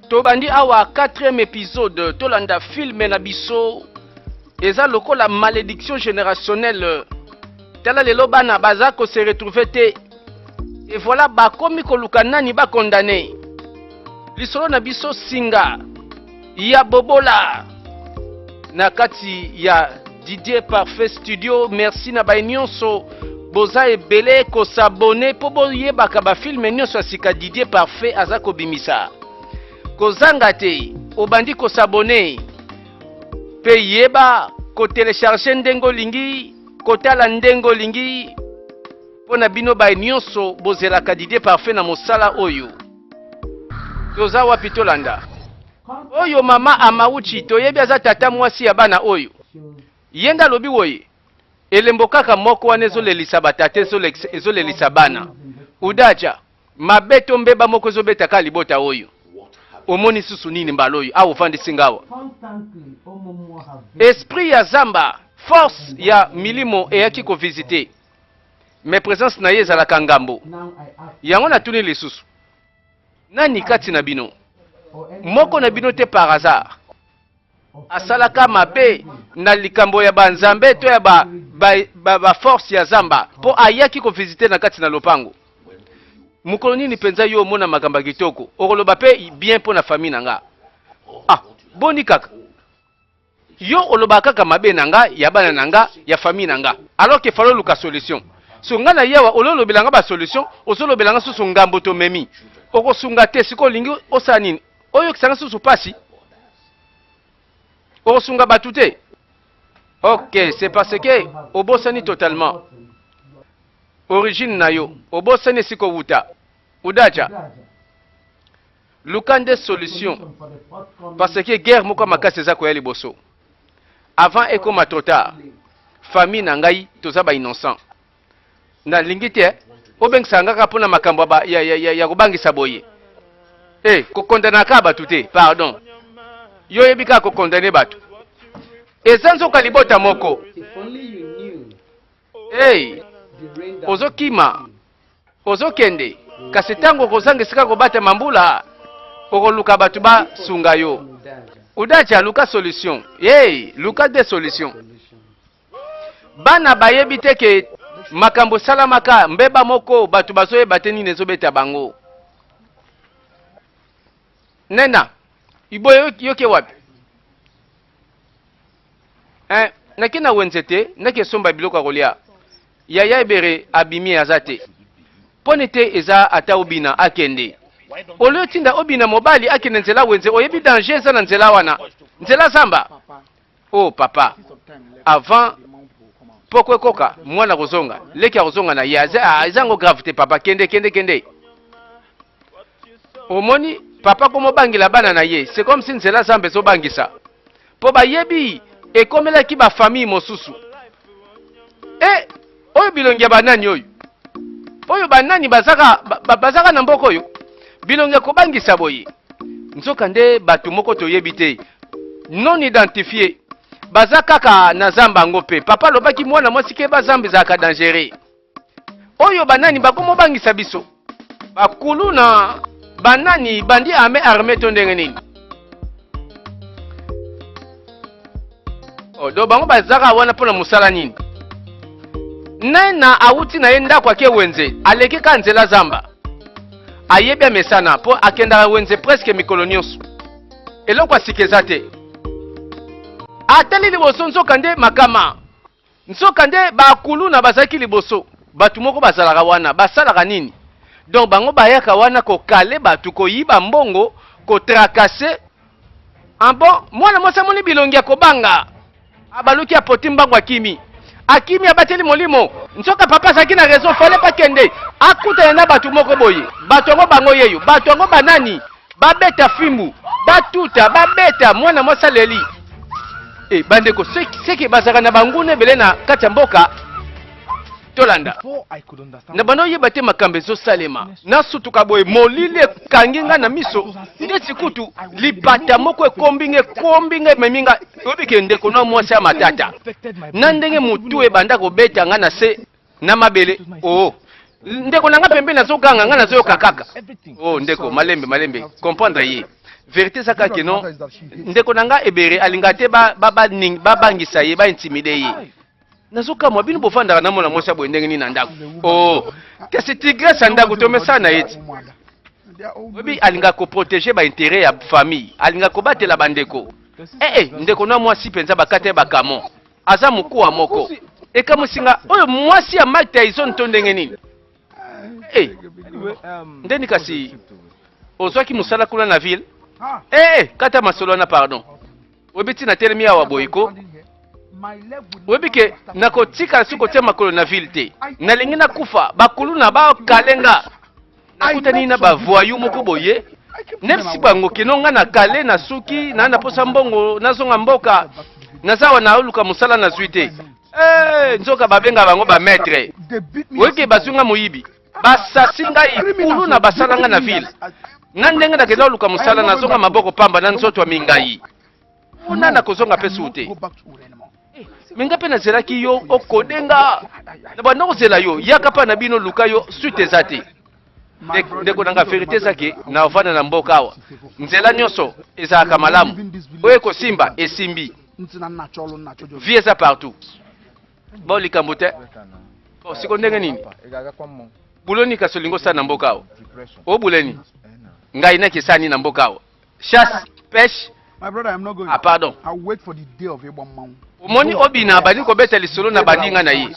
Tobandi awa quatrième episode, tolanda film na biso eza lokola malédiction générationnelle. Tala lelo bana baza ko se retrouver te et voilà bakomi koluka nani ba condamner. Lisolo na biso singa ya bobola na kati ya Didier Parfait Studio. Merci na baye nyonso boza ebele ko s'abonner po boyebaka ba film nyonso ya sika Didier Parfait aza kobimisa. Kozanga te obandi ko s'abonner pe yeba ko telecharger ndenge olingi, kotala ndenge olingi. Mpo na bino baye nyonso bozelaka Didier Parfait na mosala oyo. Toza wapi tolanda. Oyo mama Amauchi toyebi aza tata mwasi ya bana oyo. Ye nde alobi woye elembo kaka moko wana ezolelisa ba tata ezolelisa bana. Udaja mabe to mbeba moko ezobeta kaka libota oyo. Omoni susu nini mbala oyo awa ofandisi nga awa? Esprit ya zamba, force ya milimo eyaki ko visiter. Mais presence na ye ezalaka ngambo. Yango natuni lisusu. Nani kati na bino, moko na bino te par hasard, asalaka mabe na likambo ya ba nzambe to ya ba, ba, ba, ba force ya zamba mpo ayaki ko visiter na kati na lopango? Mokolo nini mpenza yo omona makambo ya kitoko, okoloba mpe bien mpo na famille na nga? Ah, boni kaka Yo olobaka kaka mabe na nga, ya bana na nga, ya famille na nga. Alors que fallait oluka solution. So nga na yawa au lieu olobela nga ba solution, ozo lobela nga susu ngambo tomemi. Okosunga te, sikoyo olingi osala nini? Oyokisa nga susu pasi? Okosunga batu te? Ok, c'est parce que obosani totalement origine na yo, obosani esika owuta. Udaja. Luka nde solution parce que guerre moko ya makasi eza koya liboso avant ekoma trop tard. Famille na ngai toza ba innocent. Na lingi te obengisaka nga kaka pona makambo ya, ya, ya, ya, ya kobangisa boye. Eh, ko condamner kaka bato te, pardon. Yo oyebi kaka ko condamner bato. Eza nzoka libota moko. Hey, ozokima Ozokende, kasi tango okozanga esika kobatama mbula, okoluka bato basunga yo. Udacha, luka solution. Hey, luka de solution. Bana bayebi te ke makambo esalamaka mbeba moko, bato bazoyeba te nini ezobeta bango. Nena, iboye yoke wapi? Eh, nake na wenze te, nake somba biloko ya kolia. Yaya Ebere abimi aza te. Pone te eza ata Obina akende. Au lieu otinda Obina mobali akende nzela wenze oyebi danger eza na nzela wana. Nzela zamba. Oh papa. Avant poko ekoka mwana akozonga leki akozonga na ye ah, eza yango grave te papa kende kende kende omoni papa komobangela bana na ye c'est comme si nzela zamba ezobangisa Po bayebi ekomelaki ba famille mosusu. Eh oyo bilongi ya ba nani oyo? Oyo ba nani bazaka ba, bazaka na mboka oyo? Bilongi ya kobangisa boye. Nzoka nde bato moko toyebi te. Non identifié. Baza kaka na zamba yango pe. Papa alobaki mwana mwasi keba zamba ezalaka dangereux. Oyo banani bakomobangisa biso? Bakuluna banani bandi ame arme to ndenge nini? Oh, do bango bazaka wana mpo na mosala nini? Nena awuti na ye ndako ake wenze, aleki ka nzela zamba. Ayebi amesana mpo akendaka wenze presque mikolo nyonso. Eloko ya sika eza te. Atali liboso nzoka nde makama. Nzokande ba kuluna bazalaki liboso, batu moko bazalaka wana basalaka nini? Donc bango bayaka wana ko caler batu, koyiba mbongo, ko tracasser. En bon, mwana mwasi amoni bilongi ya kobanga, abaluki apoti mbangu akimi. Akimi abateli molimo. Nzoka papa azalaki na raison, fallait pas kende akutana na batu moko boye. Batu yango bango yeyo, batu yango banani? Babeta fimbu, batuta, babeta, mwana mwasi aleli. Eh, bandeko seke bazalaka na banguna ebele na kati ya mboka. Tolanda na banda oyeba te makambo ezosalema. Nasutuka boye, molili ekangi nga na miso ndeti kutu lipata moko ekombi nga, ekombi nga, ememi nga. Oyebi ke ndeko na mwasi ya matata na ndenge motu ebanda kobeta nga na se na mabele. Oh ndeko na nga pembeni azoganga, nga nazoyoka kaka. Oh ndeko, malembe malembe, comprendre ye. Verite eza kaka no ndeko na nga Ebere alingaka te babangisa ye, baintimide ye. Nazokamwa bino bofandaka na mwana mwasi ya boye ndenge nini na ndako? Oh, kasi tigresse ya ndako tomesana na ye ti. Oyebi alingaka koprotege bainteret ya famille, alingaka kobatela bandeko. Eh, eh, ndeko na mwasi mpenza bakata ye bakamo, aza mokuwa moko. Ekamwisi nga oyo mwasi ya Mike Tyson to ndenge nini? Eh, ndeni kasi ozwaki mosala kuna na ville? Eh, eh, kata masolo wana pardon. Oyebi ntina telemi awa boye ko? Oyebi ke nakotikala soki kotia makolo na ville te. Nalingi nakufa, bakuluna bakale nga. Nakutani na ba voyou moko boye. Nayebisi bango kino nga na kale na suki na naposa mbongo nazonga mboka. Naza awa naoluka mosala nazwi te. Eh, nzoka babenga bango ba maître. Oyebi ke bazwi nga moyibi. Basasi ngai kuluna basala nga na ville. Na ndenge nakenda koluka mosala nazonga maboko pamba na nzoto ya mingai. Kuna nakozonga mpe suu te. Me nga mpe nazelaki yo okode nga. Na banda kozela yo yaka mpa na bino luka yo suite eza te. Ndeko na nga verite eza ke navanda na mboka awa nzela nyonso ezalaka malamu oyo ekosimba esimbi vie eza partout bo likambo te bo siko ndenge nini buloni kasi olingi osala na mboka awa obuleni ngai nakesani na mboka awa chasse pêche. My brother, I'm not going. Ah, pardon. I'll wait for the day of Igba Mmanwu. Omoni Obina abandi kobeta lisolo na baninga na ye.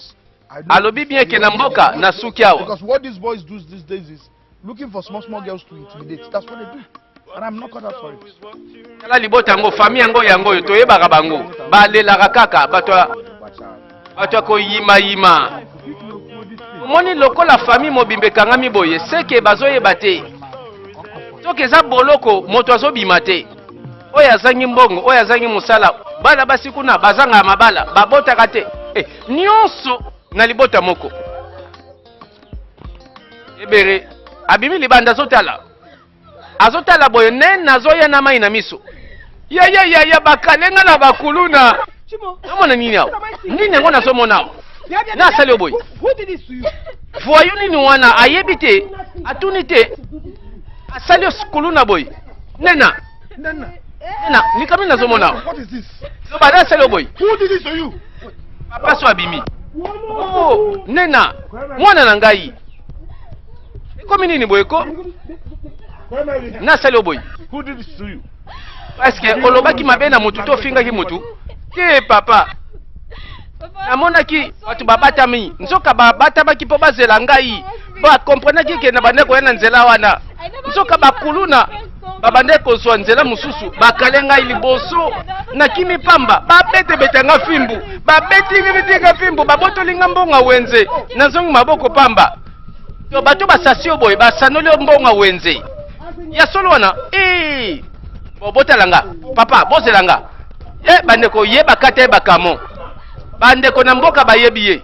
Alobi bien ke na mboka na suki awa. Because what these boys do these days is looking for small small girls to intimidate. That's what they do. And I'm not cut out for it. Tala libota yango, famille yango yango oyo toyebaka bango. Balelaka kaka bato ya bato ya koyimayima. Omoni lokola famille mobimba ekangami boye, seke bazoyeba te. Soki eza boloko, moto azobima te. Oyo azangi mbongo, oyo azangi mosala, bana basi kuna bazangaka mabala, babotaka te. Eh, nyonso na libota moko. Ebere abimi libanda azotala. Azotala boye nene azoya na mai na miso. Ya ya ya ya bakalenga na bakuluna. Namona nini awa? Nini yango nazomona awa? Na asali yo boye. Voyou nini wana ayebi te, atuni te. Asali yo kuluna boye. Nena. Nena, likambo nini nazomona awa? Loba na asali yo boye. Papa so abimi. Oh, Nena, mwana na ngai. Ekomi nini boye ko? Nasali yo boye. Parce que olobaki mabe na mutu to ofingaki mutu? Te papa. Namonaki bato babatami, nzoka babatamaki mpo bazela ngai. Bakomprenaki ke na bandaki koya na nzela wana. Nzoka bakuluna babandaki kozwa nzela mosusu, bakale ngai liboso, nakimi pamba, babetebete nga fimbu, babeti nga fimbu, babotoli nga mbongo ya wenze, nazongi maboko pamba. To bato basasi yo boye, basanoli yo mbongo ya wenze. Ya solo wana, ee! Bo botala nga, papa, bozela nga. Eh, bandeko, ye bakata ye bakamo. Bandeko na mboka bayebi ye.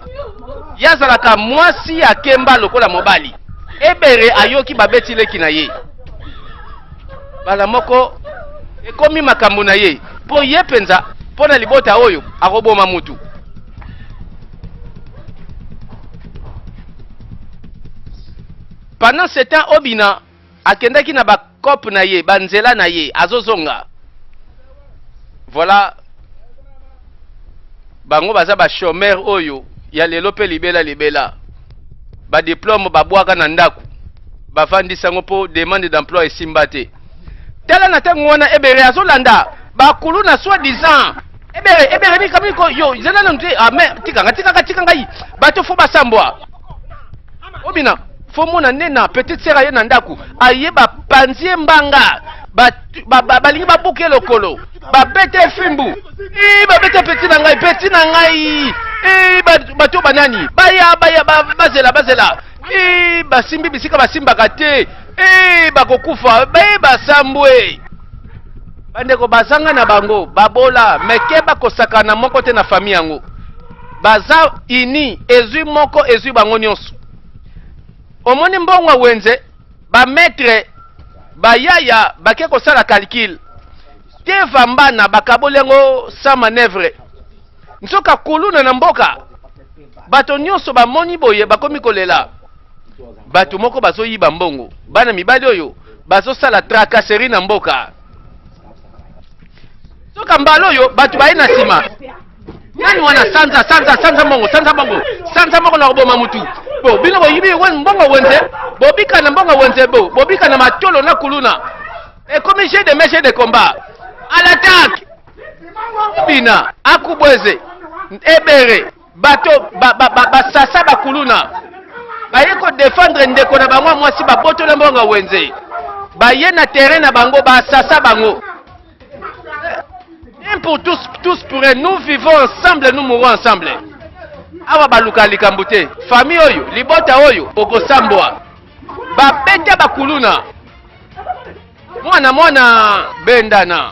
Ye azalaka mwasi ya kemba lokola mobali. Ebere ayoki babeti leki na ye. Bala moko ekomi makambo na ye mpo ye mpenza mpo na libota oyo akoboma mutu. Pendant ce temps Obina akendaki na ba cope na ye, ba nzela na ye, azozonga. Voilà bango baza ba chômeur oyo ya lelo pe libela libela. Ba diplôme babwaka na ndaku, bavandisa yango po demande d'emploi esimba te. Tala na tango wana Ebere azolanda bakuluna soit disant Ebere Ebere mika miko yo zela nanu te ah mais tikanga tikanga tika ngai bato fo basambwa Obina fo mona nena petite sœur aye na ndaku aye bapanzi ye mbanga balingi ba, ba, babuka ye lokolo babete fimbu babete petit na ngai petit na ngai bato banani baya baya bazela bazela basimbi bisika basimbaka te bakokufa basambwe bandeko bazanga na bango babola meke bakosakana moko te na famille yango baza ini ezwi moko ezwi bango nyonso omoni mbongo ya wenze ba maître bayaya bake kosala calcul te vambana bakaboli yango sans manœuvre nzoka kuluna na mboka bato nyonso bamoni boye bakomi kolela bato moko bazoyiba mbongo bana mibali oyo bazosala tracasserie na mboka. Soka mbala oyo bato baye na nsima. Nani wana sanza sanza sanza mbongo sanza mbongo sanza mbongo na koboma mutu. Bo bino boyibi mbongo wenze bobika na mbongo wenze bo bobika na matolo na kuluna. Ekomi jeu de main jeu de combat. À l'attaque. Bina akubweze ebere bato basasa ba, ba, ba bakuluna baye kodefendre ndeko na bango ya mwasi babotola mbongo ya wenze baye na terrain na bango basasa bango. Un pour tous, tous pour un. Nous vivons ensemble, nous mourons ensemble. Awa baluka likambo te. Famille oyo, libota oyo, okosambwa. Babeta bakuluna. Mwana mwana bendana.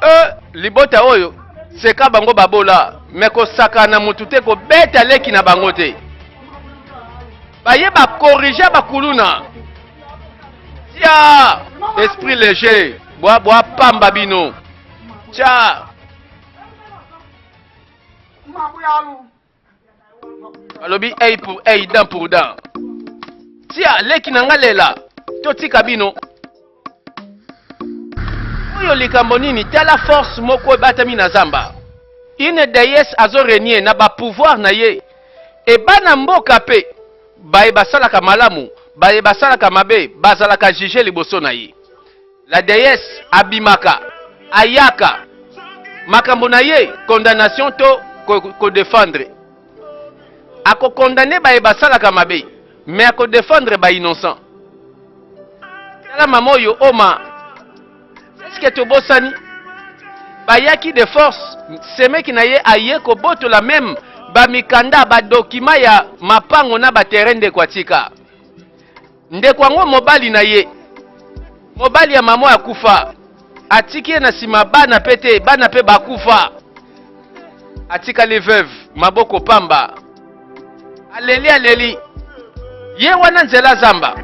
Eh, libota oyo seka bango babola me kosakana mutu te kobeta leki na bango te baye bakorija bakuluna Tia esprit léger bwa bwa pamba bino tia balobi œil pour œil dent pour dent tia leki na nga lela totika bino oyo likambo nini tala force moko ebatami na zamba une déesse azo régner na ba pouvoir na ye e bana mboka pe Baye basalaka malamu, baye basalaka mabe bazalaka juge liboso na ye. La deyesse abimaka, ayaka, makambo na ye condamnation to ko, ko defendre. Ako condamner baye basalaka mabe, mais ako defendre ba innocent. Tala mama oyo oma, est-ce que tobosani? Bayaki de force, semeki na ye aye kobotola meme ba mikanda, ba documents ya mapango na ba terrain ndeko atika. Ndeko yango mobali na ye, mobali ya mama akufa, atiki ye na sima bana pe te, bana pe bakufa. Atikali veuve, maboko pamba. Aleli aleli. Ye wana nzela zamba.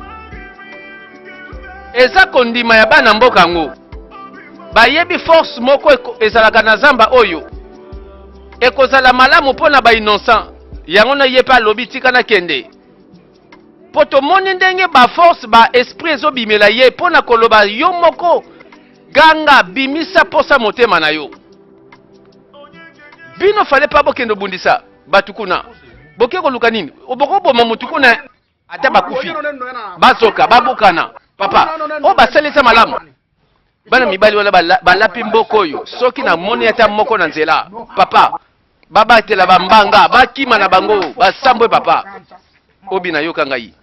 Eza kondima ya bana mboka yango. Bayebi force moko ezalaka na zamba oyo. Ekozala malamu mpo na ba innocent. Yango na ye pe alobi tika nakende. Po tomoni ndenge ba force ba esprit ezobimela ye mpo na koloba yo moko ganga bimisa posa motema na yo. Bino fallait pas bokende obundisa batu kuna. Boke koluka nini? Bokoboma mutu kuna ata bakufi. Bazoka, babukana. Papa, oyo basali eza malamu. Bana mibali wana balapi mboka oyo. Soki namoni ata moko na nzela, papa, babatela bambanga, bakima na bango, basambwe papa. Obi nayoka ngai.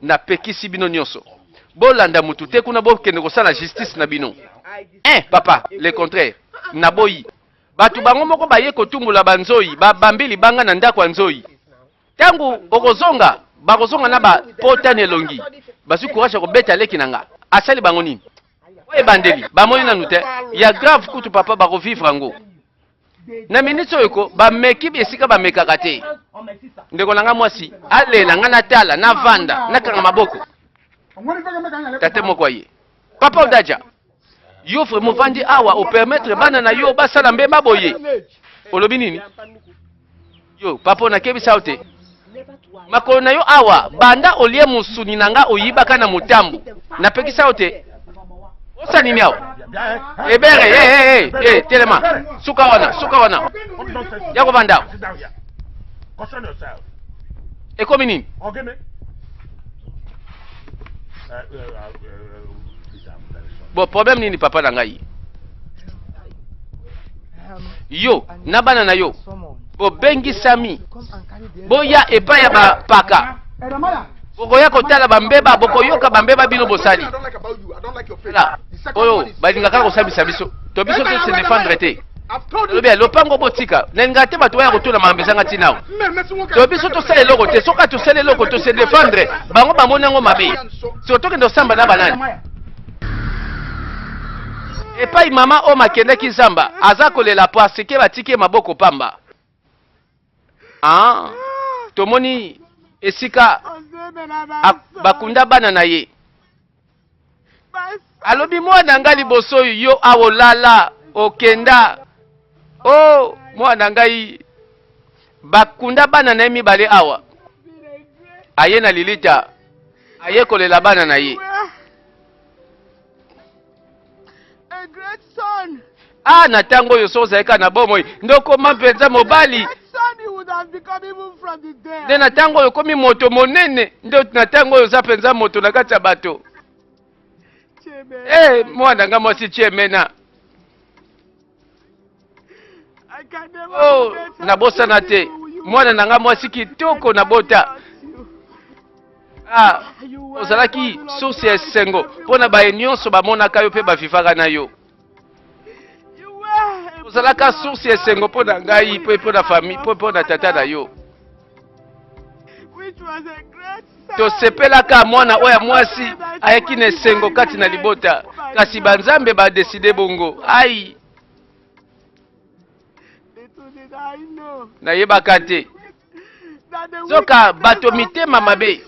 Napekisi bino nyonso. Bolanda mutu te kuna bokende kosala justice na bino. Eh papa, le contraire. Naboyi. Bato bango moko baye kotumbola ba nzoyi, ba bambi libanga na ndako ya nzoyi. Tango okozonga, bakozonga na ba pota na elongi. Bazwi courage ya kobeta leki na nga. Asali bango nini? Oyo ebandeli, bamoni nanu te. Ya grave kutu papa bako vivre yango. Na minutes oyo ko bameki esika bamekaka te. Ndeko na nga mwasi alela nga natala, navanda, nakanga maboko. Tata moko aye. Papa Odaja, yo vraiment ovandi awa o permettre bana na yo basala mbeba boye. Olobi nini? Yo papa nakebisa yo te. Makolo na yo awa banda olie mosuni na nga oyibaka na motambo. Napekisa yo te. Osa nini awa? Ebere, hey, hey, hey, hey, telema. Suka wana, suka wana. Ya kovanda awa. Ekomi nini? Bon, problème nini papa na ngai? Yo na bana na yo bobengisami boya epai ya bapaka, bokoya kotala bambeba, bokoyoka bambeba bino bosali. Tala oyo balingaka kosambisa biso to biso to se défendre te. Lobi ya lopango botika nalinga te bato baya kotuna makambo ezanga ntina awa. To biso tosala eloko te, soki tosala eloko to se défendre, bango bamoni yango mabe. Siko tokende kosamba na banani? Epai mama oyo makendaki zamba aza kolela parce que batiki ye maboko pamba. Ah, tomoni esika bakunda bana na ye. Alobi mwana ngai liboso oyo yo awa olala okenda o oh, mwana ngai bakunda bana na ye mibale awa aye na lilita aye kolela bana na ye. Ah, na ntango oyo soki ozali kaka na bomoi nde okoma mpenza mobali nde na ntango oyo okomi moto monene nde na ntango oyo oza mpenza moto na kati ya bato. Eh, mwana nga mwasi Chiemena. Oh, nabosana te mwana na nga mwasi kitoko nabota. Ah, ozalaki source ya esengo mpo na baye nyonso bamonaka yo mpe bavivaka na yo. Ozalaka source ya esengo mpo na ngai mpe mpo na famille mpe mpo na tata na yo. Tosepelaka mwana oyo ya mwasi ayaki na esengo kati na libota, kasi banzambe badeside bongo. Ai, nayebaka te. Nzoka bato mitema mabe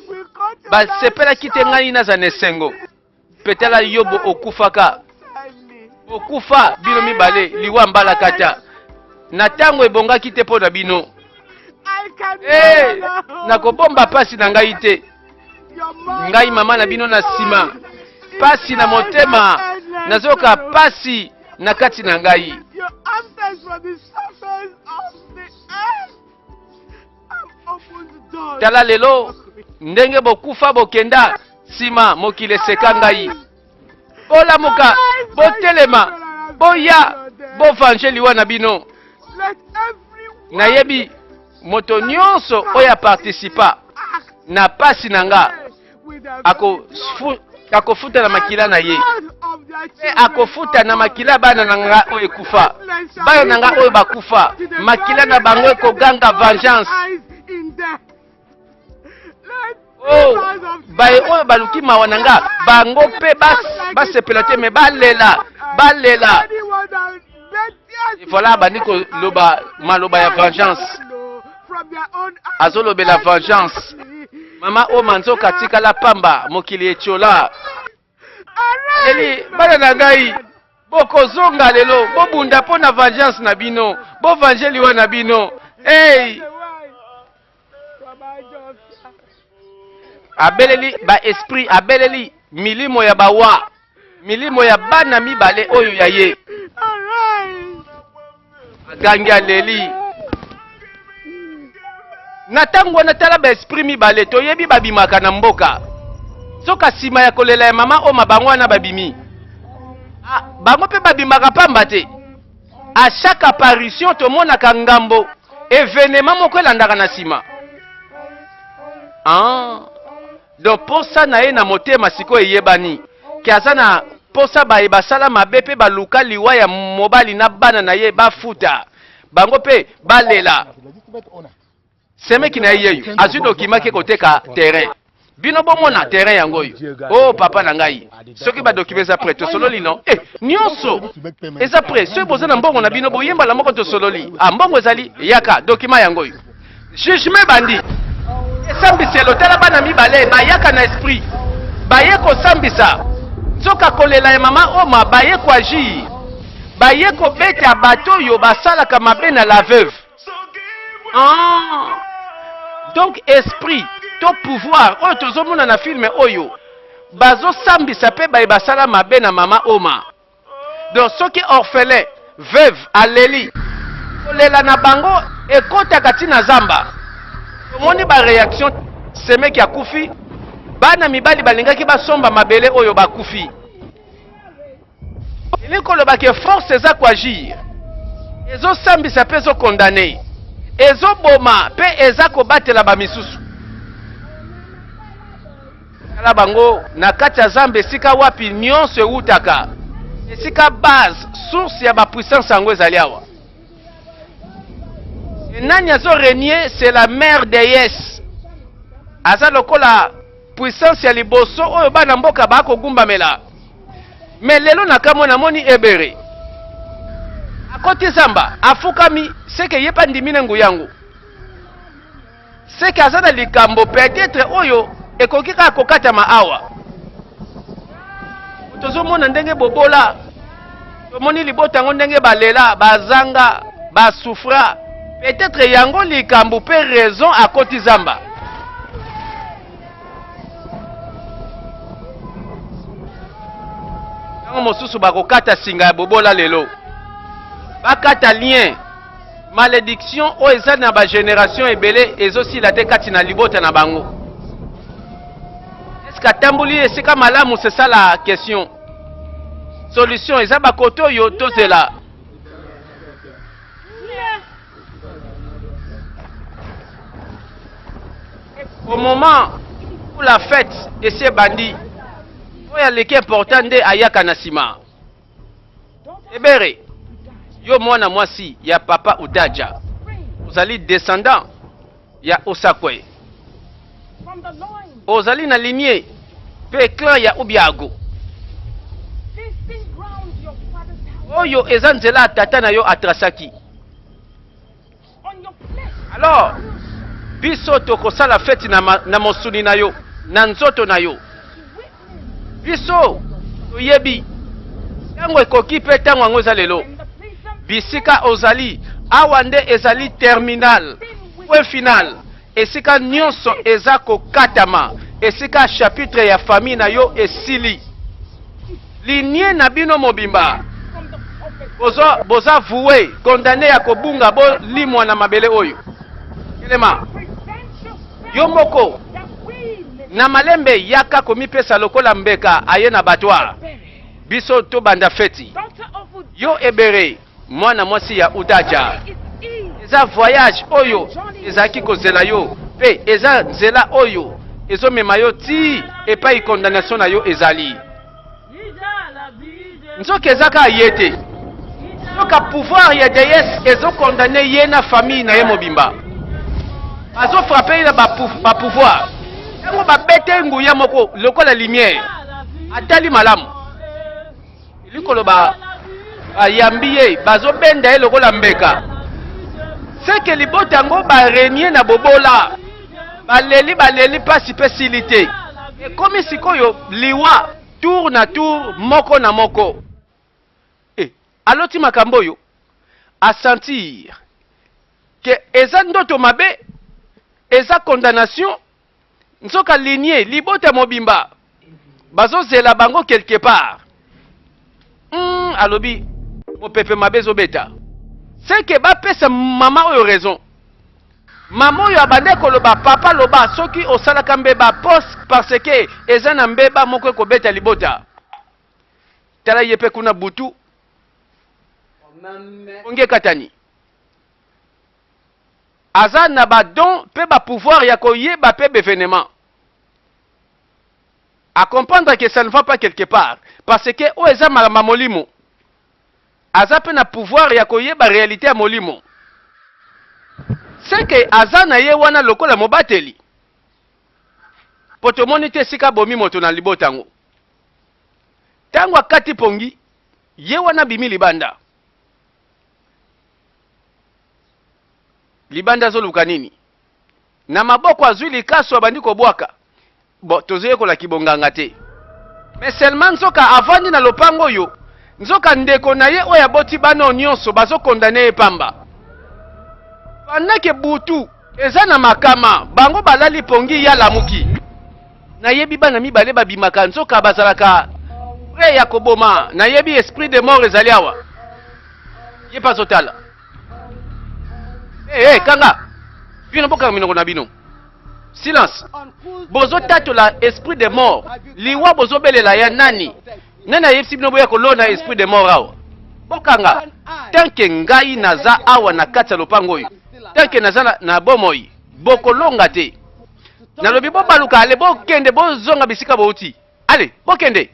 basepelaki te ngai naza na esengo. Mpe tala Yobo okufaka, okufa bino mibale liwa mbalakata na ntango ebongaki te mpo na bino. Hey, nakobomba pasi na ngai te, ngai mama na bino na nsima, pasi na motema, nazoyoka pasi na kati na ngai. Tala lelo ndenge bokufa bokenda nsima, mokili eseka ngai. Bolamuka, botelema, boya, bovange liwa na bino. Nayebi moto nyonso oyo apartisipa na pasi na nga akofuta na makila na ye, mpe akofuta na makila bana na nga oyo ekufa, bana na nga oyo bakufa, makila na bango ekoganga vengeance. Oh, baye oyo baluki mawa na nga bango mpe basepela te me balela balela. Voilà, bandi koloba maloba ya vengeance, azolobela vengeance. Mama oyo manzoka atikala pamba, mokili etiola. Eli bana na ngai bokozonga lelo, bobunda mpo na vengeance na bino, bovange liwa na bino. Hey! Abeleli ba esprit, abeleli milimo ya bawa, milimo ya bana mibale oyo ya ye. Agangi, aleli. Na ntango wana, tala ba esprit mibale toyebi babimaka na mboka. Soka nsima ya kolela ya mama Oma, bango wana babimi. Ah, bango mpe babimaka pamba te. À chaque apparition tomonaka ngambo evenement moko elandaka na nsima. Ah. Donc posa na ye na motema sikoyo eyebani ke aza na posa baye basala mabe mpe baluka liwa ya mobali na bana na ye bafuta bango mpe balela. Semeki na ye yeyo azwi document ke koteka terrain. Bino bomona terrain yango oyo. Oh papa na ngai, soki ba document eza prêt tosololi non? Eh nyonso eza prêt, soki boza na mbongo na bino boyembala moko tosololi. Ah mbongo ezali, yaka document yango oyo. Jugement ebandi. Esambiselo, tala bana mibale bayaka na esprit. Baye kosambisa. Nzoka kolela ya mama Oma baye ko agir. Baye kobeta bato oyo basalaka mabe na la veuve. Ah. Donc esprit to pouvoir oyo tozomona na film oyo bazosambisa mpe baye basala mabe na mama Oma. Donc soki orphelin, veuve aleli, kolela na bango ekotaka ti na zamba. Tomoni ba reaction, semeki akufi, bana mibali balingaki basomba mabele oyo bakufi. Elingi koloba ke force eza ko agir, ezosambisa mpe ezokondane, ezoboma mpe eza kobatela ba misusu. Tala bango na kati ya zamba esika wapi nyonso ewutaka, esika base source ya ba puissance yango ezali awa. E nani azo régner? C'est la mère déesse. Aza lokola puissance ya liboso oyo bana mboka bakogumbamela. Me lelo nakamwe namoni ebere akoti zamba afukami, seke ye mpe andimi na nguya yango, seke aza na likambo peut-être oyo ekoki kaka kokatama awa. Tozomona ndenge bobola, tomoni libota yango ndenge balela, bazanga, basufra, peut-être yango likambo mpe raison akoti zamba. Ntango mosusu bakokata singa ya bobola lelo. Bakata lien. Malédiction oyo eza na ba génération ebele ezosila te kati na libota na bango. Est-ce que atamboli esika malamu? C'est ça la question. Solution eza bakoto oyo tozela. Au moment où la fête esi ebandi, oyo aleki important nde ayaka na nsima. Ebere, yo mwana mwasi ya papa Udaja, ozali descendant ya Osakwe, ozali na lignée mpe clan ya Ubiago. Oyo eza nzela ya tata na yo atrasaki. Alors biso tokosala feti na, na mosuni na yo, na nzoto na yo. Biso toyebi ntango ekoki mpe ntango yango eza lelo. Bisika ozali awa nde ezali terminal, point final, esika nyonso eza kokatama, esika chapitre ya famille na yo esili. Lignee na bino mobimba boza, boza voue condamne ya kobunga bolimwa na mabele oyo. Telema yo moko na malembe, yaka komipesa lokola mbeka aye na abattoir. Biso tobanda feti. Yo Ebere, mwana mwasi ya Udaja, eza voyage oyo ezalaki kozela yo, mpe eza nzela oyo ezomema yo ti epai condamnation na yo ezali. Nzoka eza kaka ye te, nzoka pouvoir ya déesse ezokondane ye na famille na ye mobimba. Bazofrape ye na bapouvoir ntango babete nguya moko lokola lumière, atali malamu Elingi koloba bayambi ye, bazobenda ye lokola mbeka. Seke libota yango barenie na bobola, baleli baleli mpasi mpe sili te. Ekomi sikoyo liwa tour na tour, moko na moko. E, aloti makambo oyo, asentir ke eza ndoto mabe, eza condamnation. Nzoka lignee libota mobimba bazozela bango quelque part. Alobi mopepe mabe ezobeta. Seke bapesa mama oyo raison. Mama oyo abandaki koloba papa loba soki osalaka mbeba pos parce que eza na mbeba moko ekobeta libota. Tala ye pe kuna butu pongi ekatani. Aza na ba dons pe ba pouvoirs ya koyeba pe b'evenements. A comprendre que ça ne va pas quelque part parce que oyo eza makambo ya molimo. Aza pe na pouvoir ya koyeba realite ya molimo. C'est que aza na ye wana lokola mobateli. Po tomoni te esika abomi moto na libota yango. Tango akati pongi, ye wana abimi libanda. Libanda azoluka nini? Na maboko azui likasu abandi kobwaka. Bon, tozoyekola kibonganga te. Mais seulement nzoka avandi na lopango oyo, nzoka ndeko na ye oyo aboti bana oyo nyonso bazo condamner ye pamba. Pendant que butu eza na makama, bango balali pongi ye alamuki. Nayebi bana mibale babimaka nzoka bazalaka près ya koboma. Nayebi esprit de mort ezali awa. Ye pe azotala. Hey, hey, kanga bino, bokanga minoko na bino. Silence. Bozotatola esprit de mort, liwa bozobelela ya nani? Nani ayebisi bino boya kolona esprit de mort awa? Bokanga. Tant que ngai naza awa na kati ya lopango oyo, tant que naza na, na bomoi, bokolonga te. Nalobi bobaluka, ale bokende, bozonga bisika bouti. Ale bokende.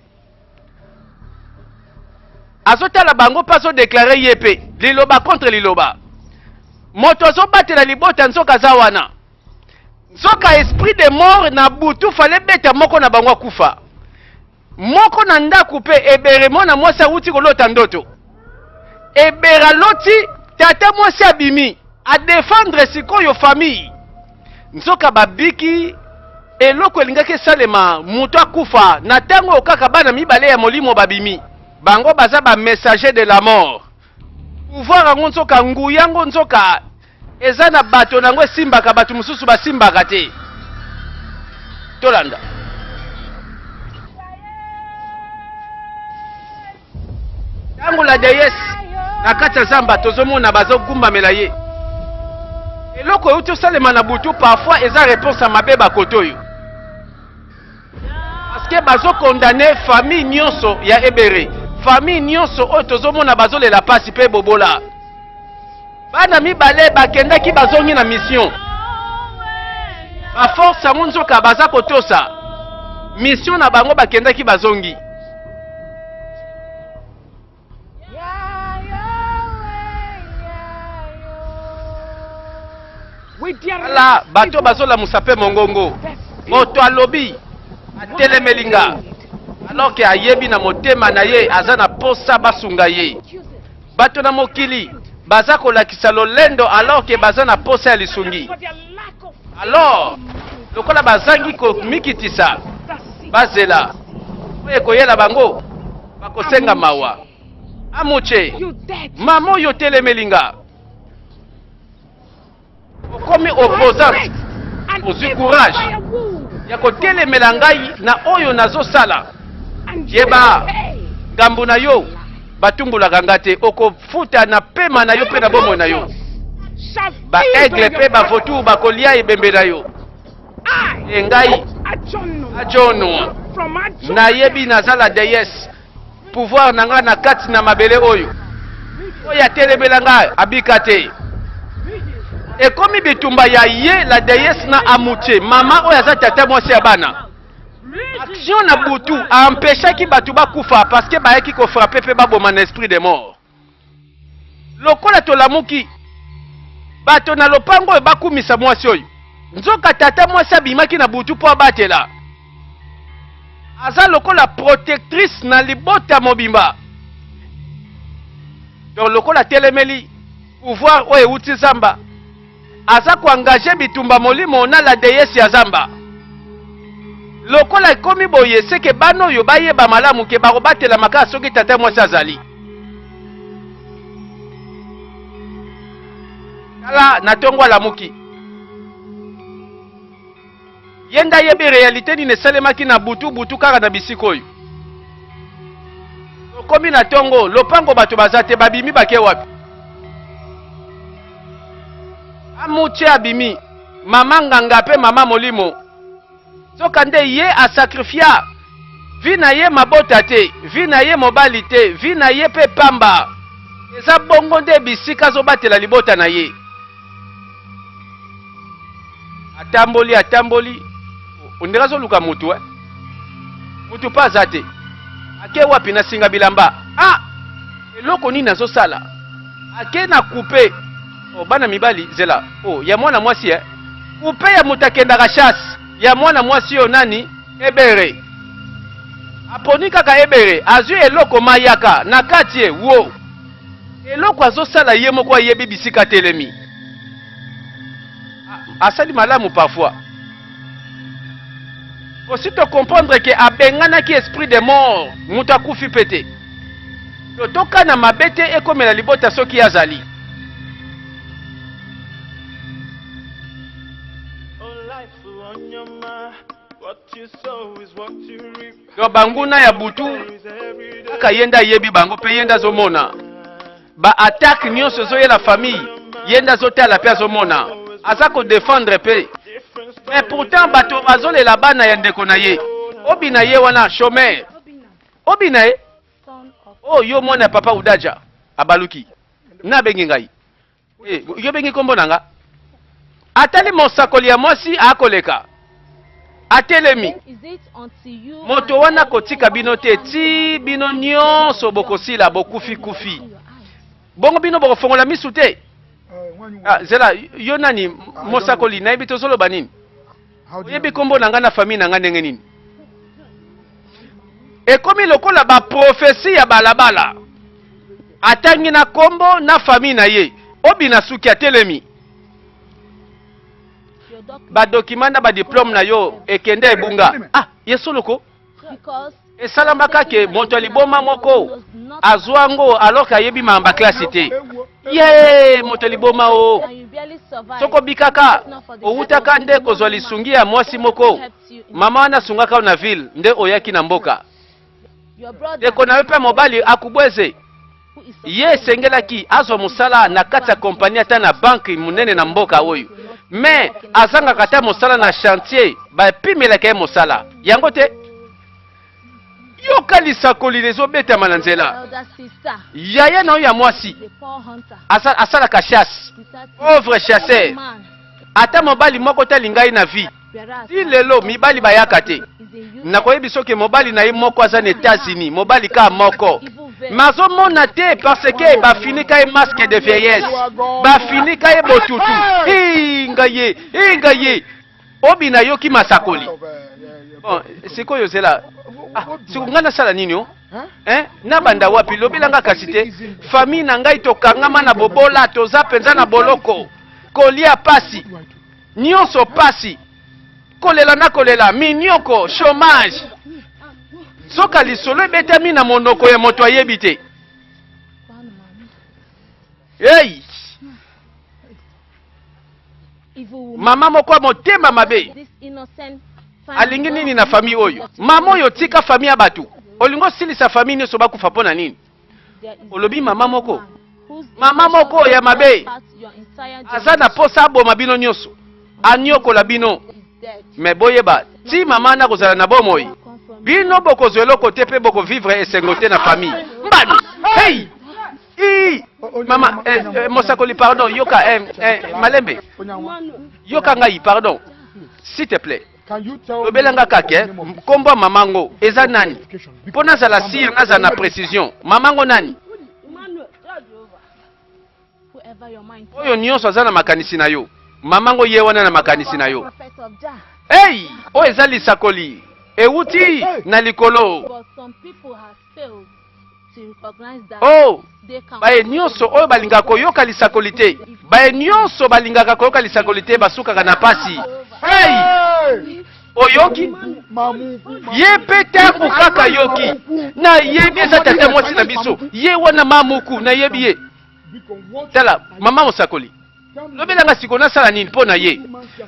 Azotala bango mpe azodeklare ye mpe liloba contre liloba. Moto azobatela libota nzoka aza wana. Nzoka esprit de mort na butu fale beta moko na bango akufa. Moko na ndako mpe ebere mwana mwasi awuti kolota ndoto. Ebere aloti tata mwasi abimi a defendre sikoyo famille. Nzoka babiki eloko elingaki esalema moto akufa na ntango oyo kaka bana mibale ya molimo babimi. Bango baza ba messager de la mort. Pouvoir yango nzoka nguya yango nzoka eza na bato na yango esimbaka bato mosusu basimbaka te. Tolanda. Ntango la déesse Na kati ya zamba tozomona bazogumbamela ye. Eloko euti osalema na butu parfois eza reponse ya mabe bakote oyo. Parce que bazo condamner famille nyonso ya Ebere. Famille nyonso oyo tozomona bazolela pasi pe bobola. Bana mibale bakendaki bazongi na mission. Ba force yango nzoka baza kotosa mission na bango bakendaki bazongi. Tala bato bazolamusa mpe mongongo. Moto alobi atelemeli nga alors que ayebi na motema na ye aza na posa basunga ye. Bato na mokili baza kolakisa lolendo alors que baza na posa ya lisungi. Alors lokola bazangi komikitisa, bazela oyo ekoyela bango, bakosenga mawa. Amuche, mama oyo otelemeli nga, okomi opposante, ozwi courage ya kotelemela ngai na oyo nazosala. Yeba ngambo na yo, batumbulaka nga te, okofuta na pema na yo mpe na bomoi na yo. Ba aigle mpe ba vautour bakolia ebembe na yo. E ngai Ajono, nayebi naza la déesse, pouvoir na ngai na kati na mabele oyo. Oyo atelemela ngai abika te. Ekomi bitumba ya ye la déesse na Amuche, mama oyo aza tata mwasi ya bana. Action na butu a empechaki bato bakufa parce que bayaki ko frapper pe baboma na esprit de mort. Lokola tolamuki, bato na lopango oyo bakumisa mwasi oyo. Nzoka tata mwasi abimaki na butu mpo abatela. Aza lokola protectrice na libota mobimba. Donc lokola atelemeli pouvoir oyo ewuti zamba, aza ko engager bitumba molimo na la deyesse ya zamba. Lokola ekomi boye, seke bana oyo bayeba malamu ke bakobatelama kaka soki tata mwasi azali. Tala na tongo alamuki. Ye nde ayebi realite nini esalemaki na butu butu kaka na bisika oyo. Tokomi na tongo, lopango bato baza te, babimi bake wapi? Amuche abimi, mama nganga pe mama molimo. Nzoka nde ye a sacrifia vie na ye mabota te, vie na ye mobali te, vie na ye pe pamba. Eza bongo nde bisika azobatela libota na ye. Atamboli atamboli, ondenge azoluka mutu eh? Mutu pe aza te. Ake wapi na singa bilamba? Ah! Eloko nini azosala? Ake na coupe. Oh, bana mibali zela. Oh, ya mwana mwasi eh? Coupe ya moto akendaka chasse. Ya mwana mwasi oyo nani? Ebere. Aponi kaka Ebere, azwi eloko mayaka na kati ye. Wo. Eloko azosala ye moko ayebi bisika atelemi. Asali malamu parfois. Aussi to comprendre que abenganaki esprit de mort, moto akufi pe te. To tokana mabe te ekomela libota soki azali. Donc banguna ya butu kaka ye nde ayebi bango pe ye nde azomona ba attaque nyonso ezoyela famille, ye nde azotala pe azomona, aza ko defendre pe, mais pourtant bato bazolela bana ya ndeko na ye. Obina ye wana chômeur, obina ye oh yo mwana ya papa Udaja abaluki na abengi ngai Eh, yo bengi kombo na nga? Atali mosakoli ya mwasi akoleka. Atelemi. Moto wana akotika bino te ti bino nyonso bokosila bokufi kufi. Bongo bino bokofongola misu te? Ah, zela, yo nani mosakoli nayebi tozoloba nini? Oyebi kombo na nga na famille na nga ndenge nini? Ekomi lokola ba prophetie ya balabala. Atangi na kombo na famille na ye. Obina suki atelemi. Ba documents na ba diplome na yo ekende ebunga. Ah, ye solo ko? Esalamaka ke moto ya liboma moko azwa yango alors que ayebi makambo ya classe te. Ye moto ya liboma o. Soki obikaka, owutaka nde kozwa lisungi ya mwasi moko. Mama wana asungaka yo na ville nde oyaki na mboka. Ndeko na yo mpe mobali akubweze. Ye esengelaki azwa mosala na kati ya kompani ata na banque monene na mboka oyo, mais azangaka ata mosala na chantier, bapimelaka ye mosala yango te. Yoka lisakoli lezobetama na nzela. Yaya na yo ya mwasi asalaka chasse, pauvre chasseur, ata mobali moko te alinga ye na vie. Ti lelo mibali bayaka te. Nakoyebi soki mobali na ye moko aza na Etats-Unis, mobali kaka moko. Mais azomona te parce que bafinika ye masque de vieillesse, bafinika ye botutu. Inga ye, inga ye. Obi nayoki masakoli. Bon, sikoyo zela. Ah, siko ngai nasala nini o? Hein? Nabanda wapi? Lobela nga kasi te. Famille na ngai tokangama na bobola, toza penza na boloko. Kolia pasi. Nionso pasi. Kolela na kolela, minioko, chomage. Nzoka lisolo ebetami na monoko ya moto ayebi te. Hey! Mama moko ya motema mabe alingi nini na famille oyo? Mama oyo tika famille ya bato, olingi osilisa famille nyonso bakufa mpo na nini? Olobi mama moko, mama moko ya mabe aza na posa aboma bino nyonso, aniokola bino. Me boyeba ti mama na kozala na bomoi, bino bokozwa eloko te mpe bokovivre esengo te na famille. Mbano hey! Ii! Mama, eh, eh, mosakoli pardon, yoka eh, eh, malembe. Yoka ngai pardon. S'il te plaît. Lobela nga kaka nkombo ya mama ngo eza nani? Mpo nazala sire, nazala na precision. Mama ngo nani? Oyo nyonso aza na makanisi na yo. Mama ngo ye wana na makanisi na yo. Hey! Oyo eza lisakoli ewuti na likolo. Oh, baye nyonso oyo balingaka koyoka lisakoli te, baye nyonso balingaka koyoka lisakoli te basukaka na pasi. Hey! Oyoki? Ye mpe ntango kaka yoki, nayebi eza tata mwasi na biso, ye wana mamuku, nayebi ye. Tala, mama mosakoli, lobela nga sikoyo nasala nini mpo na ye?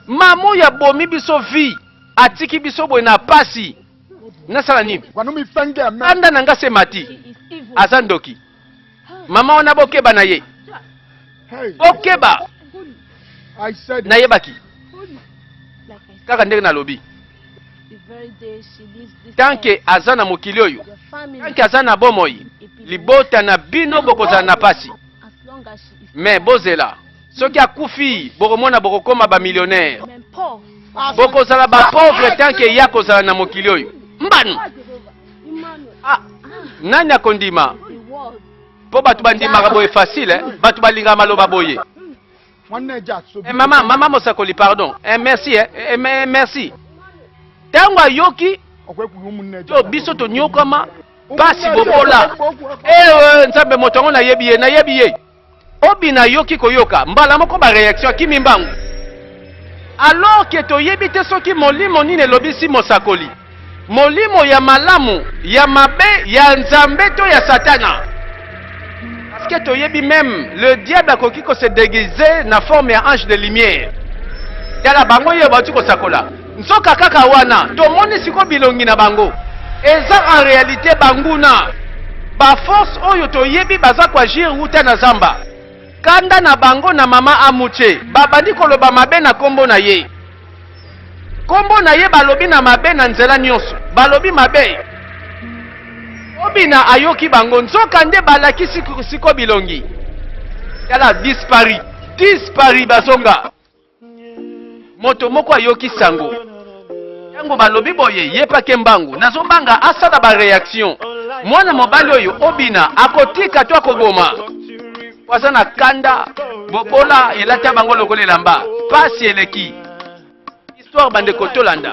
Mama oyo abomi biso vie, atiki biso boye na pasi. Nasala nini? Kanda na nga se mati. Aza ndoki. Mama wana bokeba na ye. Bokeba. Nayebaki. Kaka ndenge nalobi. Tant que aza na mokili oyo, tant que aza na bomoi, libota na bino bokozala na pasi. Mais bozela, soki akufi, bokomona bokokoma ba millionnaire. Bokozala ba pauvre tant que ye akozala na mokili oyo. Mbanu! Ah, nani akondima? Po bato bandimaka boye facile, eh? Bato balingaka maloba boye. Eh, mama, mama mosakoli, pardon. Eh, merci, eh, eh, eh merci. Tango ayoki to biso tonyokama pasi bobola. Eh, eh, Nzambe moto yango nayebi ye, nayebi ye. Obina ayoki koyoka mbala moko ba reaction akimi mbangu. Alors que toyebi te soki molimo nini elobisi mosakoli. Molimo ya malamu, ya mabe, ya Nzambe to ya Satana. Parce que toyebi meme le diable akoki ko se deguiser na forme ya ange de lumière. Tala bango ye bauti kosakola. Nzoka kaka wana tomoni siko bilongi na bango eza en realite banguna. Ba force oyo toyebi baza ko agir wuta na zamba. Kanda na bango na mama Amuche babandi koloba mabe na kombo na ye. Kombo na ye balobi na mabe na nzela nionso. Balobi mabe. Obina ayoki bango nzoka nde balakisi siko bilongi. Tala disparu, disparu bazonga. Moto moko ayoki sango. Tango balobi boye ye pake mbangu nazobanga asala ba reaction. Mwana mobali oyo Obina akotika to akoboma? Po aza na kanda, bobola elata bango lokola elamba. Pasi eleki. Histoire bandeko tolanda.